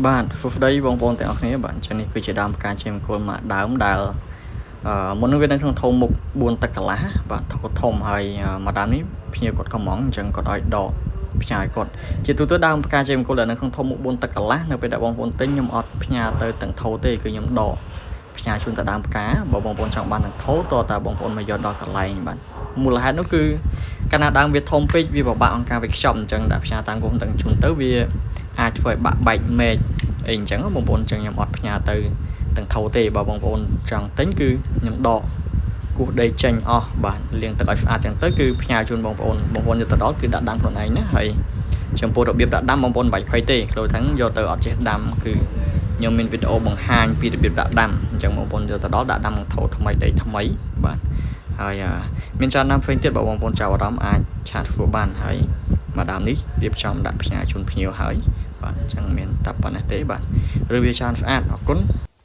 បាទសួស្តីបងប្អូនទាំងអស់គ្នាបាទអញ្ចឹងនេះគឺជាដើមផ្កាជ័យមង្គលមួយដើមដែលមុននឹងវានៅក្នុងធុងមុខ4ទឹកកន្លះបាទធុងធំហើយមួយដើមនេះភ្ញៀវគាត់កំងអញ្ចឹងគាត់ឲ្យដកផ្ញើឲ្យគាត់ជាទូទៅដើមផ្កាជ័យមង្គលដែលនៅក្នុងធុងមុខ4ទឹកកន្លះនៅពេលដែលបងប្អូនទិញខ្ញុំអត់ផ្ញើទៅទាំងថោទេគឺខ្ញុំដកផ្ញើជូនទៅដើមផ្កាបើបងប្អូនចង់បានទាំងថោតើតើបងប្អូនមកយកដល់កន្លែងបាទមូលហេតុនោះគឺកាលណាដើមវាធំពេកវាពិបាកអង្គការវាខ្ចប់អញ្ចឹងដាក់ផ្ញើតាមគុំទាំងជូនទៅវាអាចធ្វើឲ្យបាក់បែកមែកអីអញ្ចឹងបងប្អូនអញ្ចឹងខ្ញុំអត់ផ្ញើទៅទាំងថោទេបើបងប្អូនចង់ទិញគឺខ្ញុំដកគោះដីចេញអស់បាទលាងទឹកឲ្យស្អាតចឹងទៅគឺផ្ញើជូនបងប្អូនបងប្អូនយកទៅដល់គឺដាក់ដាំខ្លួនឯងណាហើយចំពោះរបៀបដាក់ដាំបងប្អូនមិនបាច់ភ័យទេខ្លួនทั้ងយកទៅអត់ចេះដាំគឺខ្ញុំមានវីដេអូបង្ហាញពីរបៀបដាក់ដាំអញ្ចឹងបងប្អូនយកទៅដល់ដាក់ដាំនឹងថោថ្មីដីថ្មីបាទហើយមានច្រើនដាំផ្សេងទៀតបើបងប្អូនចាប់អារម្មណ៍អាច chat ធ្វើបានហើយមួយដើមនេះរៀបចំដាក់ផ្ញើជូនភ្ញៀវហើយបាទអញ្ចឹងមានតែប៉ុណ្ណេះទេបាទឬវាច្រើនស្អាតអរគុណ។